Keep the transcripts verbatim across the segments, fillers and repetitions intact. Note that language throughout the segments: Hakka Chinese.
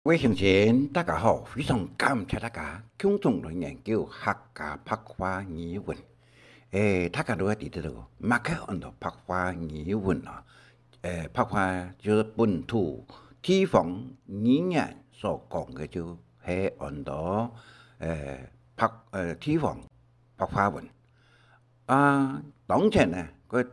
各位鄉親，大家好，非常感謝大家共同來研究客家白話語文。誒，大家都會知得到，麼个安到白話語文啊？誒，白話就係本土地方語言所講个，就係安到，誒，白，誒，地方白話文。啊，當前呢，个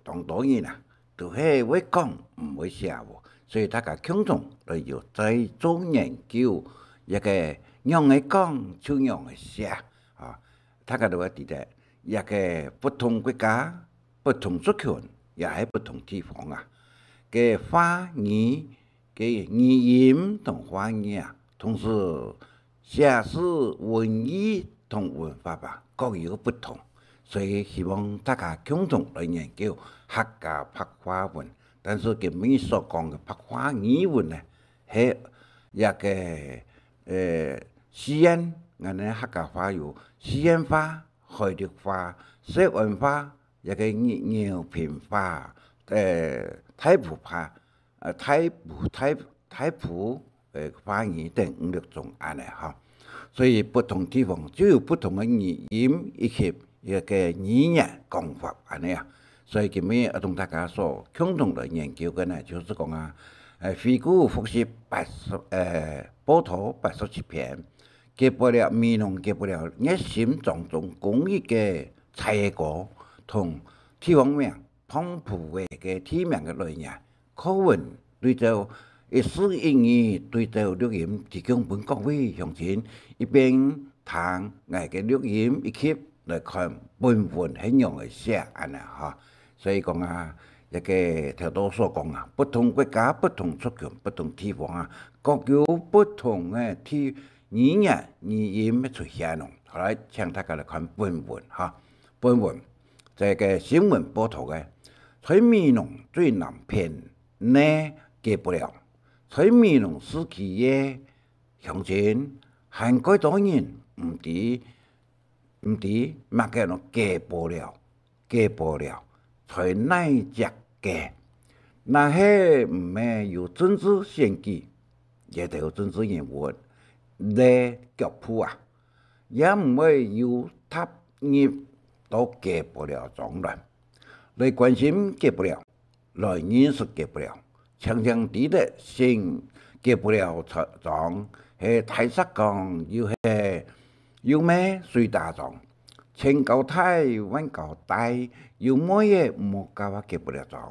當多人啊，都係會講，毋會寫哦，所以大家共同來有在做研究，一个仰仔講就仰仔寫啊。大家都會知得，一个不同國家、不同族群，也係不同地方啊，个話語个語音同話語啊，同時寫字、文意同文法啊，各有不同。所以希望大家共同來研究客家白話文。但是今晡日所講个白話語文呢，係一个，呃，四縣，𠊎等客家話有四縣話、海陸話、詔安話，一个饒平話、呃，大埔話， 呃，大埔、大，大埔，呃，話語等五六種恁呢哈。所以不同地方就有不同个語音以及一个語言講法恁呢啊。所以今晡日愛同大家所共同來研究个呢，就係講啊，呃，回顧復習八十，呃，報導八十七篇，解不了，美濃解不了，熱心莊中公益个大哥同地方名 壙埔个地名个來源，課文對照一字一語對照錄音提供分各位鄉親，一邊聽𠊎个錄音，以及來看本文係仰仔寫恁呢哈。所以講啊，這个頭到所講啊，不同國家、不同族群、不同地方啊，各有不同个地，語言、語音个出現哦。好，來，請大家來看本文哈。本文，這个新聞報導个， 在美濃最南片个解不了，在美濃市區个鄉親還蓋多人毋知，毋知麼个安到解不了，解不了，在哪隻个？若係毋係有政治選舉，這兜政治人物个腳步啊，也毋會有踏入到解不了莊來，來關心解不了。 來認識解不了，常常知得姓解不了莊，係大石崗，又係又名水打莊。千交大萬交大，有妹仔無嫁啊解不了莊，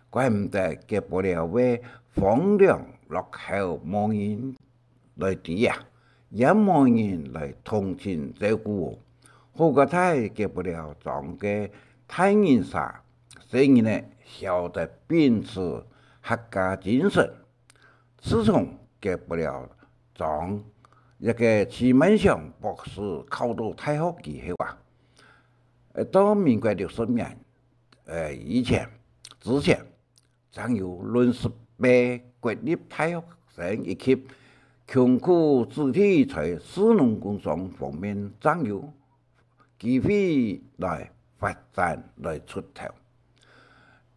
怪毋得解不了會荒涼落後無人 來知啊，也無人來同情照顧哦。好个大解不了莊个大人儕，細人仔曉得秉持客家精神。自從解不了莊一个徐萬祥博士考到大學以後啊，呃，到民國六十年，呃，以前，之前， 正有論述被國立大學生以及窮苦子弟在士農工商方面正有機會來發展、來出頭。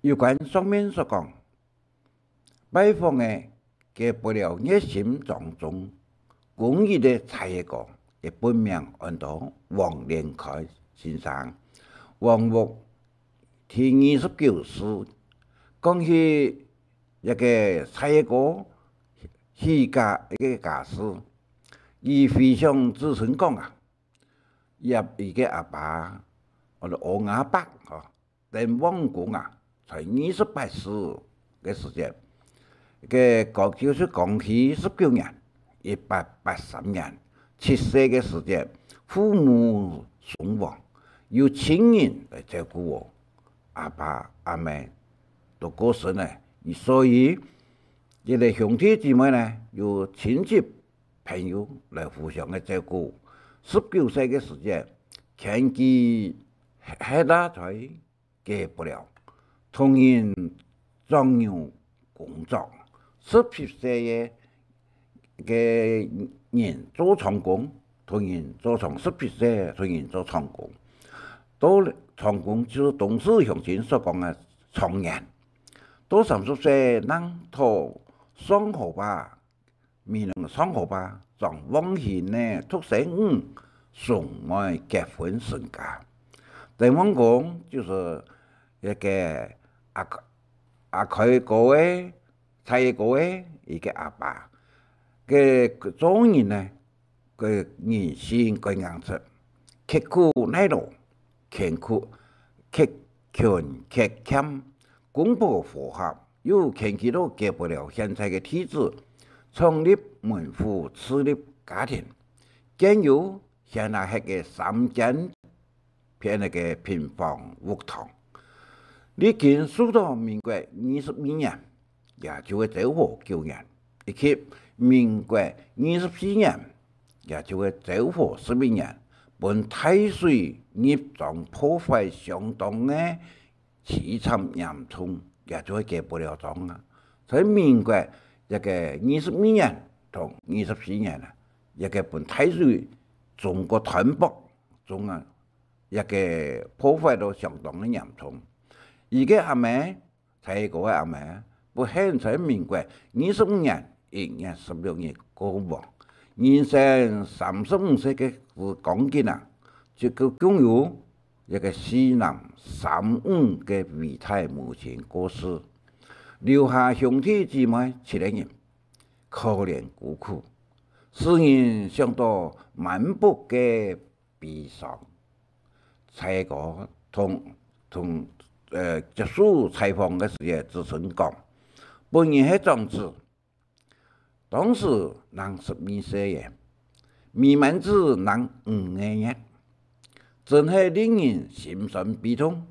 有關上面所講，拜訪个解不了熱心莊中 公益个大哥，佢本名安到王連開先生，王屋第二十九世。講起這个大哥起家，一个家世，佢非常自稱講啊，佢个阿爸，安到阿爸吼， 等王公啊，在二十八歲个時節，个講，就係光緒十九年，一八八三年，七歲个時節，父母雙亡，由親人來照顧哦。阿爸阿姆都過身了，所以，佢个兄弟姊妹呢，由親戚朋友來互相个照顧。十九歲个時節，遷居客家在 解不了，同人掌牛工作。十七歲个，个人做長工，同人做長，十七歲同人做長工。到長工就係當時鄉親所講个長年。到三十歲，人討上河壩，美濃上河壩，張望興呢，獨生女，送妹結婚成家。鄭王公就係一個阿，阿開哥个，蔡哥个一個阿爸。佢做人呢， 个人性个硬直，刻苦耐勞，勤苦，勤，勤儉，公婆和合，又牽起到解不了現在个地主，創立門戶自立家庭，建有現下歇个三間片个平房屋堂。歷經受到民國二十二年， 也就係昭和九年，以及民國二十四年，也就係昭和十一年，分大水入莊破壞相當个悽慘嚴重，也就係解不了莊啊。在民國這個二十二年同二十四年啊，這個分大水中國斷駁，中啊，這個破壞到相當个嚴重。佢个阿姆 蔡哥个阿姆，不幸在民國二十五年一月十六日過亡，人生三十五歲个時光景啊，就共有一個四男三女个偉大母親過世，留下兄弟姊妹七個人，可憐孤苦，使人想到滿腹个 悲傷。蔡哥同，同，呃，接受採訪个時節，自稱講，本人係長子，當時正十二歲仔，未滿子正五個月，真係令人心酸悲痛。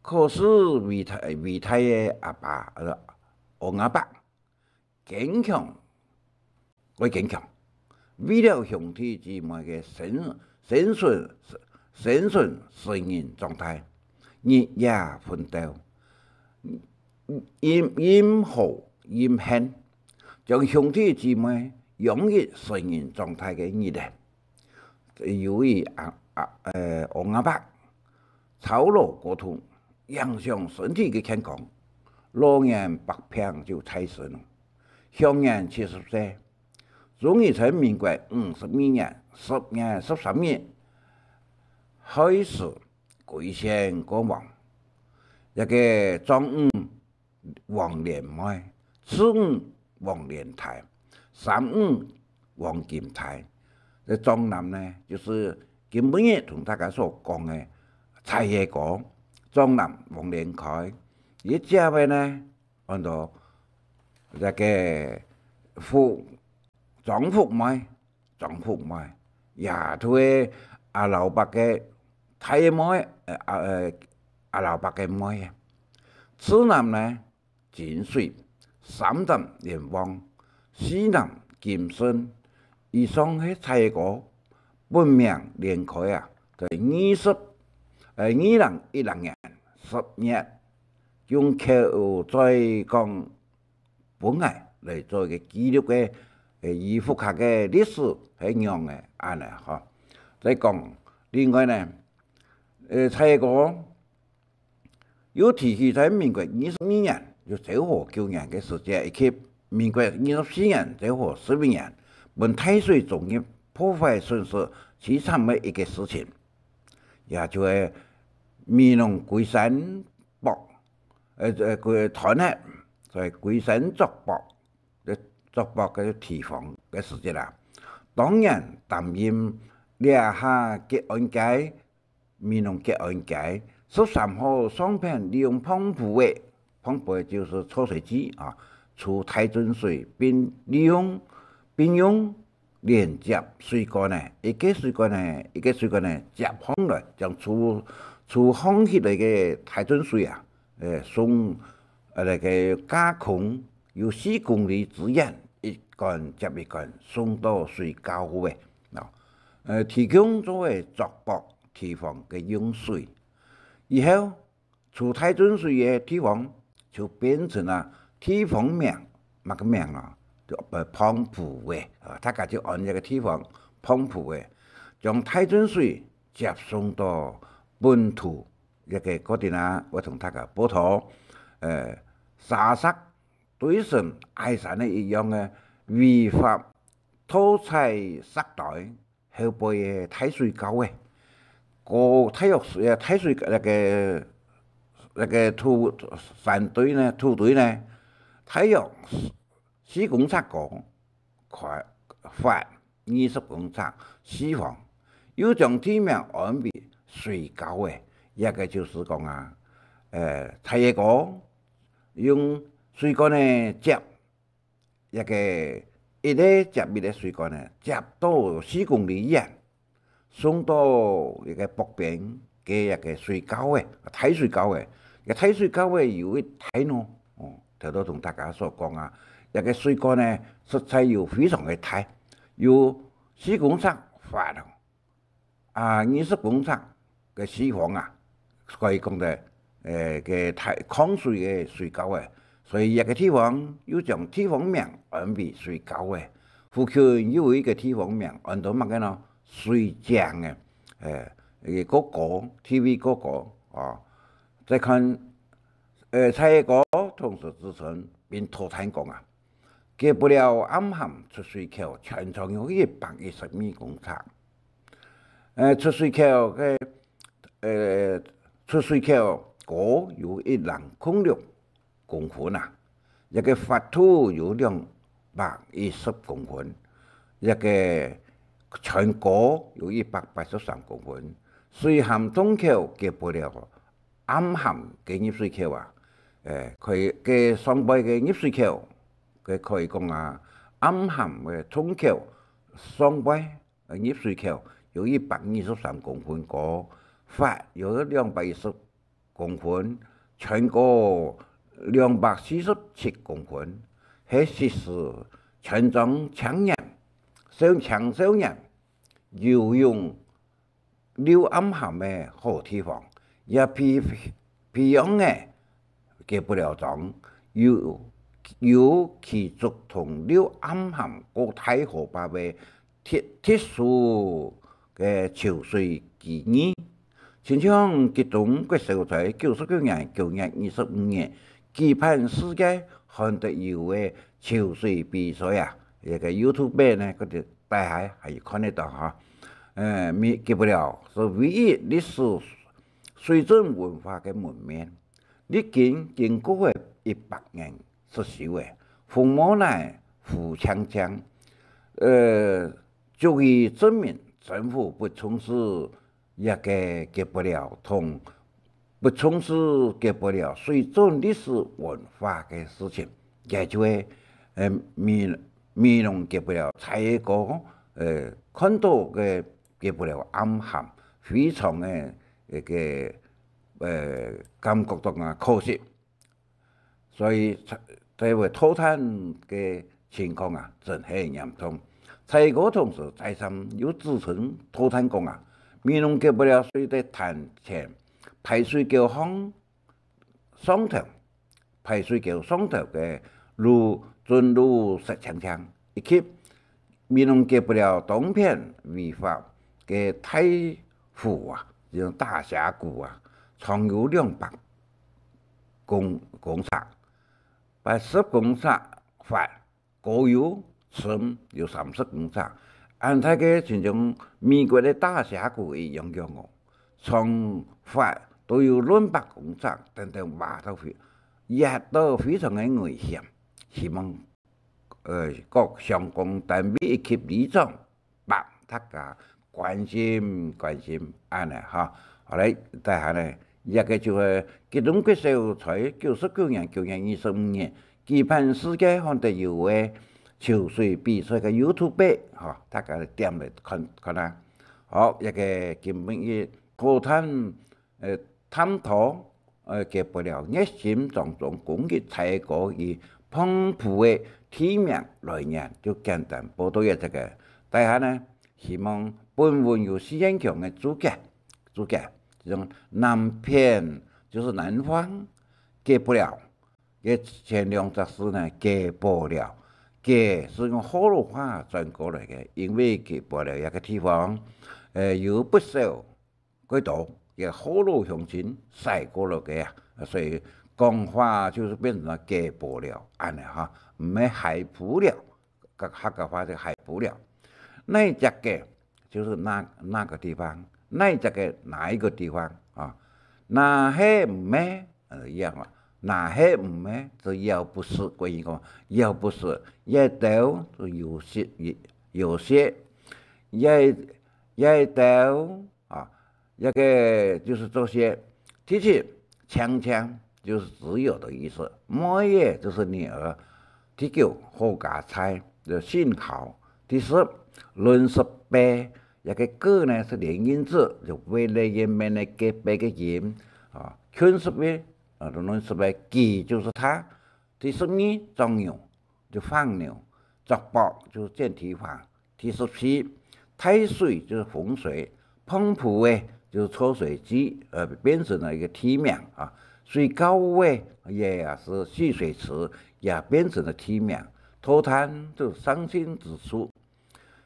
可是偉大，偉大个阿爸，呃，翁阿伯， 堅強，愛堅強，為了兄弟姊妹个生，生存，生存，成人長大，日夜奮鬥，任，任何任恨，將兄弟姊妹養育成人長大个日仔，由於阿，阿，呃，翁阿伯 操勞過度，影響身體个健康，老年百病就在身，享年七十歲。終於在民國五十二年十月十三日，害死歸仙過亡。這個長女 黃連妹，次女黃連大，三女黃金大。這長男呢，就係今晡日同大家所講个蔡哥，長男黃連開。佢姐仔呢，安到這個福，張福妹， 張福妹，也就係阿老伯个大妹，呃，阿，呃，阿老伯个妹啊。次男呢，金水，三男連旺，四男金順。以上係蔡哥，本名連開啊，在二十，呃，二零一六年十月，用口嘴講 分𠊎來做一個記錄个，呃，佢屋下个歷史係仰仔恁仔吼。再講，另外呢，呃，蔡哥又提起在民國二十二年，就昭和九年个時節，以及民國二十四年昭和十一年，分大水沖入破壞損失悽慘个一個事情，也就係美濃歸仙駁，呃，呃，歸，斷忒，所以歸仙作駁。 个作駁个地方个時節啊，當年擔任這下吉安街，美濃吉安街十三號上片利用壙埔仔，壙埔仔就係蓄水池啊，儲大圳水，並利用，並用連接水管仔，一個水管仔，一個水管仔接䟘來，將儲，儲䟘起來个大圳水啊，呃，送，呃，該個架空 有四公里之遠，一管接一管送到水窖仔，喏，呃，提供作為作駁地方个用水。以後，儲大圳水个地方就變成啊地方名，麼个名啊？就，呃，壙埔仔，啊，大家就安這個地方壙埔仔，將大圳水接送到本土，這個過程啊，𠊎同大家報導，呃，沙石 對成矮山仔一樣个違法拖車塞袋，後背个大水溝个，過大約係，大水，該个，該个土，山堆呢，土堆呢，大約四公尺高，罰，罰二十公尺，四方，又將地名安為水溝个，這个就係講啊，呃，大个溝用水管个接，這个一个接一个水管呢，接到四公里遠，送到一个北邊个一个水溝个，大水溝个，个大水溝个有一大垤，哦，頭頭同大家所講啊，這个水管呢，實在有非常个大，有四公尺闊哦，啊，二十公尺个四方啊，可以講得，呃，个大，抗水个水溝个，所以這个地方又將地方名安為水溝个。附近又有一个地方名安到麼个呢？水井个，呃，个哥哥，T V哥哥，哦。再看，呃，蔡哥同時指稱並討論講啊， 結不了暗涵出水口全長有一百一十二公尺。呃，出水口个，呃，出水口高有一零空六公分啊，這个闊度有兩百一十公分，這个全高有一百八十三公分，水涵洞口結不了暗涵个入水口啊，呃，可以，个上背个入水口，个可以講啊，暗涵个洞口上背个入水口有一百二十三公分高，闊有兩百一十公分，全高兩百四十七公分，係實施全長青年、少，青少年游泳 溜暗涵个好地方，也培，培養个結不了樁，有，有其竹同溜暗涵過大河壩个特，特殊个泅水技藝。親像吉東國小在九十九年九月二十五日舉辦世界罕得游个泅水比賽啊，這个YouTube呢，佢等 大家還有看得到哈。呃，結不了係唯一歷史水圳文化个門面，歷經經過个一百年失修个，風貌泥糊淨淨，呃，足以證明政府不重視這个結不了同 不重視結不了水圳歷史文化个事情，解決，呃，美，美濃結不了蔡哥，呃，看到个結不了暗涵，非常个，該个，呃，感覺到啊可惜。 所以，這，這位討論个情況啊，真係嚴重。蔡哥同時再三又指稱討論講啊，美濃結不了水个潭前排水溝項上頭，排水溝上頭个路，圳路塞淨淨，以及美濃結不了東片違法个大湖啊，這種大峽谷啊，長有兩百 公，公尺，八十公尺闊，高有深有三十公尺，恁大个親像美國个大峽谷一樣樣哦，長闊都有兩百公尺，等等挖到非，挖到非常个危險。希望，呃，各相關單位以及里長 幫大家關心關心，恁呢哈。好嘞，大家呢，這个就係吉東國小在九十九年九月二十五日舉辦世界罕得游个泅水比賽个YouTube哈，大家點來看看啊。好，這个今晡日課堂 呃，探討，呃，結不了熱心當中公益採購與澎湖个地名來源，就簡單報導一下个。大家呢，希望本文有四縣腔个註解，註解，就像南片，就係南方，結不了，个前兩隻字呢，結不了，結係用河洛話轉過來个，因為結不了這个地方，呃，有不少 過多，个河洛鄉親徙過來个啊，所以講話就係變成了結不了恁呢哈，毋係海不了，客客家話个海埔了。哪隻个，就是那那個地方，哪隻个哪一個地方啊？若係毋係，呃，一樣啊。若係毋係，就也不是，國語講也不是，也都就有些有些，也也都啊，這個就是這些。第七，淨淨就是只有的意思，妹仔就是女兒。第九，好佳哉，就幸好。第十，論十八，這個个呢是連音字，就尾个音變个个八个音啊，近十位啊，論十八，佢就是他。第十二，作牛，就放牛，作壆，就是剪蹄髈。第十四，大水，就是洪水，壆埔仔，就是臭水機，呃，變成了一個地名啊。水溝仔，也是蓄水池，也變成了地名。土壇，就是傷心之處。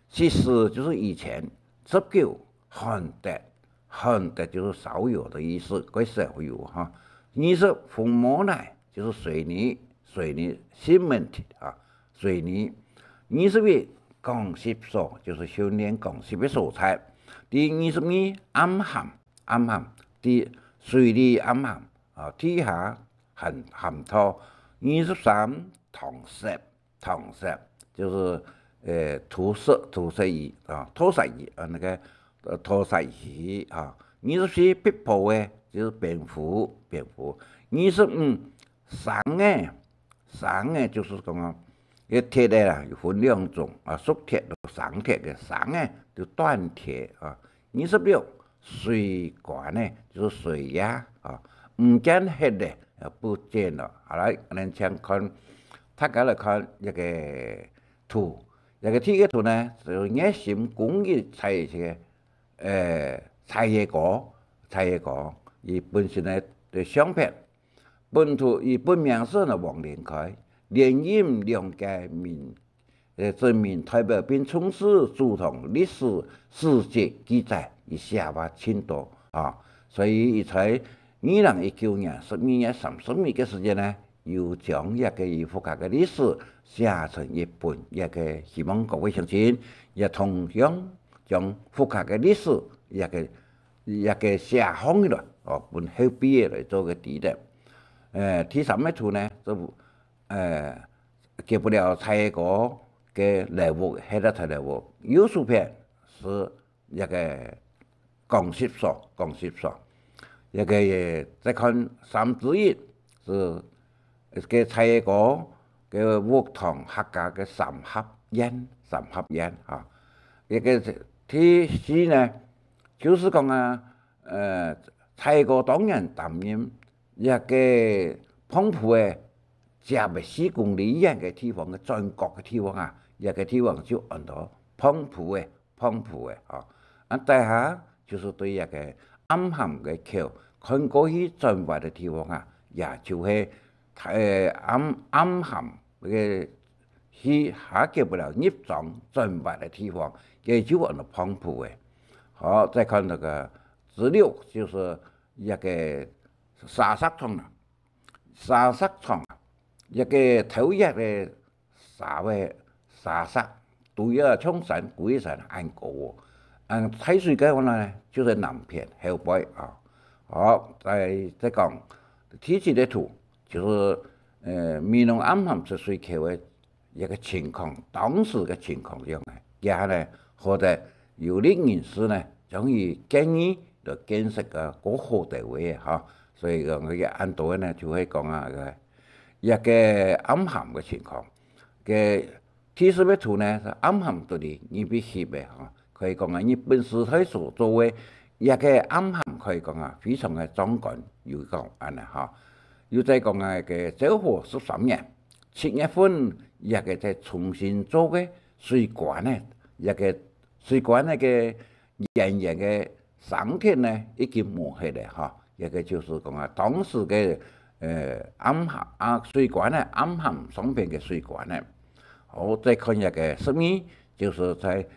七十就是以前，十九，罕得，罕得就是少有的意思，蓋少有哈。二十，紅毛泥，就是水泥，水泥，cement啊，水泥。二十一，講習所，就是訓練講習个所在。第二十二，暗涵，暗涵，第水裡暗涵啊，地下涵涵道。二十三，塘石，塘石，就是呃土石，土石魚啊，土石魚啊，那個呃土石魚啊。二十四，闢婆仔，就是蝙蝠，蝙蝠。二十五，生仔，生仔就是講啊，這鐵仔啊，有分兩種啊，熟鐵同生鐵个。生仔就斷鐵啊。二十六，水管仔，就是水壓啊，毋見忒咧，啊，不見了。好，來，𠊎等請看，大家來看這個圖。這個第一個圖呢，就係熱心公益在這個，呃，蔡仔哥，蔡仔哥，佢本身呢，對相片，本圖，佢本名係呢，黃連開，連任兩屆民呃，鎮民代表並從事主動歷史事蹟記載，佢寫話盡多啊。所以佢在二零一九年十二月三十日个時間呢，又將這個佢屋下个歷史寫成一本，𠊎个希望各位鄉親也同樣將屋下个歷史這個這個寫項來哦，分後輩个來做個記錄。呃，第三個圖呢，就呃，結不了蔡仔哥个老屋，係在在老屋。右手片係這個講習所，講習所。這個再看三之一係个蔡仔哥个屋堂客家个三合院，三合院啊。這個第四呢，就是講啊，呃，蔡仔哥當年擔任這個壆埔仔 接个四公里遠个地方个轉角个地方啊，這個地方就安到壆埔仔，壆埔仔吼。啊，底下就係對這個暗涵个口看過去轉彎个地方啊，也就係，呃，暗，暗涵个去下結不了入庄轉彎个地方，也就安到壆埔仔。好，再看那個之六，就係這個沙石場啦。 沙石場，這個頭一个沙个沙石，對啊，像山歸山恁高哦。嗯，大水个話呢，就係南片後背啊。好，再，再講，第七个圖，就係，呃，美濃暗涵出水口个 這個情況，當時个情況樣呢，這下呢，好得有力人士呢，將佢建議來建設个過好个位个吼。所以講，佢恁多个呢，就會講啊，這個，這個暗涵个情況。个第十个圖呢，係暗涵到底入去翕个吼，可以講啊，日本時代所做个這個暗涵，可以講啊，非常个壯觀，有講恁呢吼。又再講啊，个昭和十三年， 七月份，這個再重新做个水管呢，這個水管那個圓圓个生鐵呢，已經無忒了吼。這個就係講啊，當時个，呃，暗涵啊，水管呢，暗涵上片个水管呢。好，再看這個十二，就係在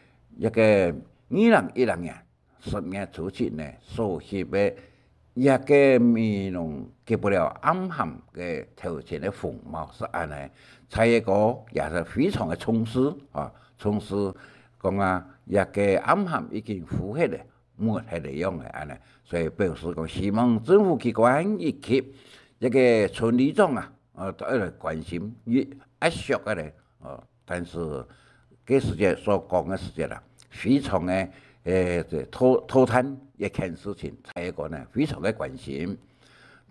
這個二零一零年 十月初七呢，所翕个這个美濃吉布寮暗涵个頭前个風貌係恁呢，蔡月歌也係非常个重視啊，重視講啊，這个暗涵已經枯竭了，沒忒个樣个恁呢，所以表示講希望政府機關以及這个村里長啊，呃，都愛來關心，越壓縮个咧，呃，但是該時節所講个時節啦，非常个，誒，這拖拖沓一件事情，蔡月歌呢非常个關心。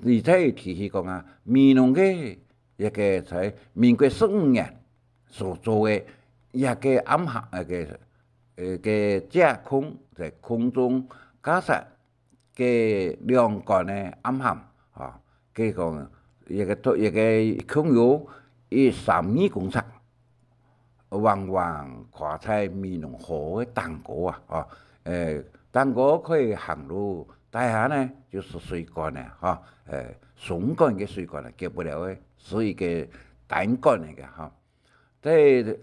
而且提起講啊，美濃个一个在民國十五年所做个一个暗涵，那个，呃，个架空，在空中架設个兩管个暗涵，吼，个講一个一个共有一三二公尺， 橫橫跨在美濃河个頂高啊，哦，誒，頂高可以行路，底下呢就係水管个，吼，誒，雙管个水管个，吉布寮个係一个單管个，吼。這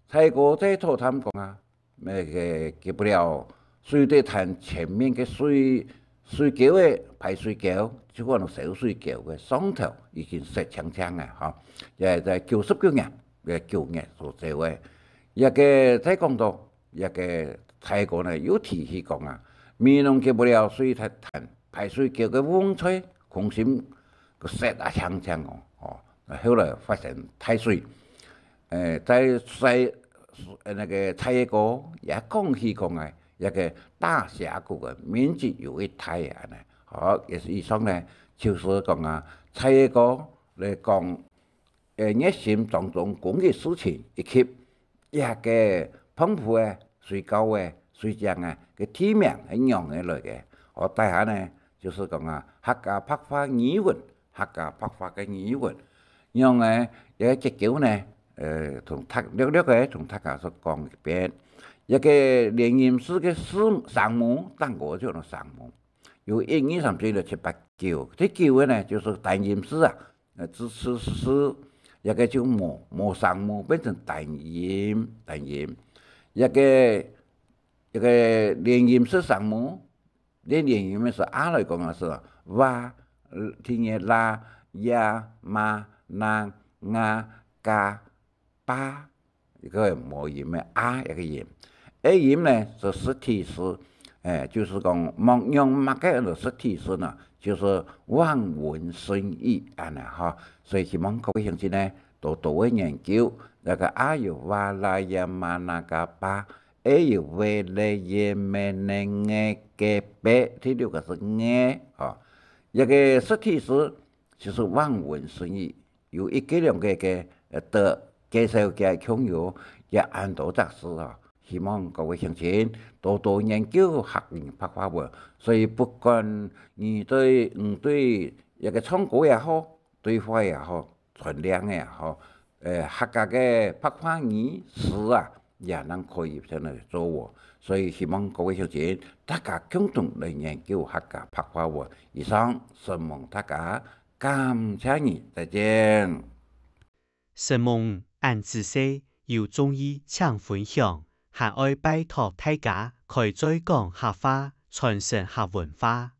蔡哥這討談講啊，那个吉布寮水底潭前面个水，水溝个排水溝，就講燒水溝个上頭已經塞淨淨个，吼，也在九十九年， 个九月所做个。這个再講到，這个蔡哥呢又提起講啊，美濃吉布寮水潭排水溝个甕嘴空心个塞啊淨淨哦，哦，後來發生大水，誒，在在，呃，那个蔡哥也講起講啊，這个大峽谷个面積有一大啊呢，好，也係以上呢，就係講啊，蔡哥來講， 誒，熱心當中公益事情，以及這个澎湖个水溝个水井个个地名係仰仔來个。哦，底下呢，就係講啊，客家白話語文，客家白話个語文，仰仔个結構呢，呃，同大，略略个同大家所講一遍。這个連音字个字聲母，頂高就用聲母。 有一、二、三、四、六、七、八、九。第九个呢，就係單音字啊，呃，之、之、是，這个就無，無聲母，變成單音，單音。這个，這个連音字聲母，連、連音个係啊來講啊係哇，呃，第二啦、呀、嘛、那、啊、嘎、巴， 一个無音个啊，一个音。A音呢，係實體字，誒，就係講，麼，仰麼个係實體字呢？就係望文生義恁呢吼。所以希望各位鄉親呢，多多个研究。那个啊有哇啦呀嘛那嘎巴，A有喂咧耶咩呢nghe个bé，第六个係nghe吼。一个實體字，就係望文生義。 有一个兩个个，呃，得介紹个共有，也恁多隻字哦。希望各位鄉親多多研究客語白話文。所以不管你對，你對一个唱歌也好，對話也好，傳令也好，呃，客家个白話語詞啊，也能可以先來做哦。所以希望各位鄉親，大家共同來研究客家白話文。以上，承蒙大家。 感謝你，再見。承蒙恁仔細，有中意請分享，還愛拜託大家開嘴講客話，傳承客文化。